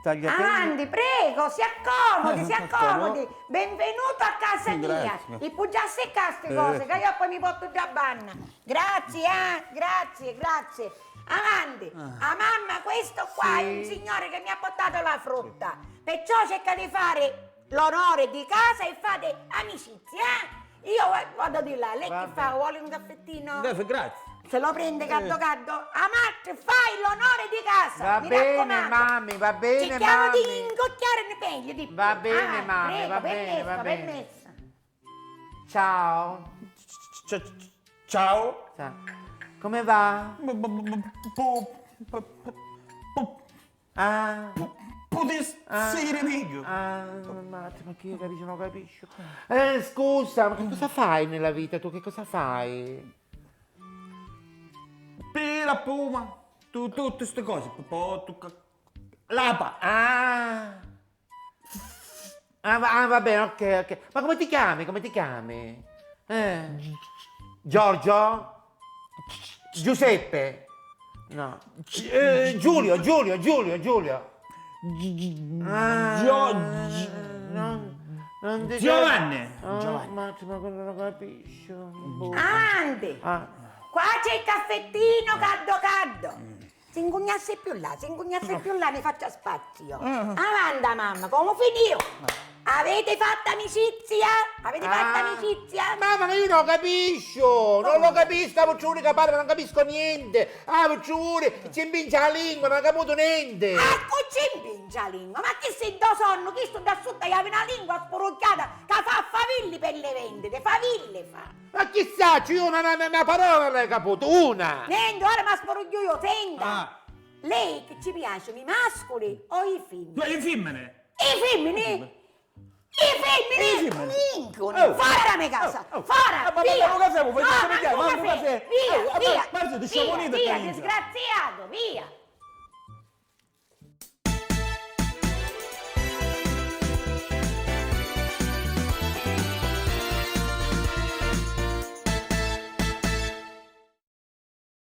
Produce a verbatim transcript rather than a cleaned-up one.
Avanti, prego, si accomodi, si accomodi. Benvenuto a casa mia. Grazie. I puggiassi ccà sti cosi, ca io poi mi portu già a banna. Grazie, eh, grazie, grazie. Avanti. A mamma, questo qua è un signore che mi ha portato la frutta. Perciò cerca di fare l'onore di casa e fate amicizia, eh? Io va-, vado di là, lei che fa? Vuole un caffettino? Grazie, grazie. Se lo prende caldo caldo? Amatri, fai l'onore di casa, mi raccomando. Va bene, mami, va bene, mami. Cerchiamo di ingochiare meglio, di più. Va bene, mami, va bene, va bene. Permesso, permesso. Ciao. Ciao. Ciao. Come va? Ah. Pu-, putissi iri megghiu. Ah, ma, ma chi capisci, non capisco. Eh, scusa, ma che cosa fai nella vita tu? Che cosa fai? Pila, puma, tu, tutte ste cose, po, po, tu, ca-, lapa. Ah. Ah, va, ah, va bene, ok, ok. Ma come ti chiami? Come ti chiami? Eh. Giorgio? Giuseppe? No. Gi-, eh, Giulio, Giulio, Giulio, Giulio. Ah, Gio-, Gi-, non, non ti Giovanni. Oh, Giovanni. Ma, ma quello lo capisco. Boh. Avanti! Ah. Qua c'è il caffettino caldo caldo. Si 'ncugnassi più là, si 'ncugnassi più là, mi faccia spazio. Avanti, mamma, come finìu? Avete fatto amicizia? Avete fatto amicizia? Mamma, ma io non capisco, non lo capisco, sta vucciuri ca parla, non capisco niente. Ah, vucciuri, ci impinge la lingua, non ho capito niente. Ah, cu ci impinge la lingua? Ma chi si do sonno, chi sto da sotto, e havi una lingua spurucchiata, ca fa favilli per le vendite, favilli fa. Ma chi sacciu, io una, una, una parola non l'hai caputo, una! Nenti, ora m'ha spurugghiu io, senta! Ah. Lei che ci piace, i masculi o i fimmini? No, i fimmini! I fimmini? I fimmini? I fimmini! Minchia, oh, fora da me casa! Oh, oh. Fora! Eh, ma via! Ma, ma, ma, ma, ma, ma, ma, via, via, ma, ma, via, disgraziato, via!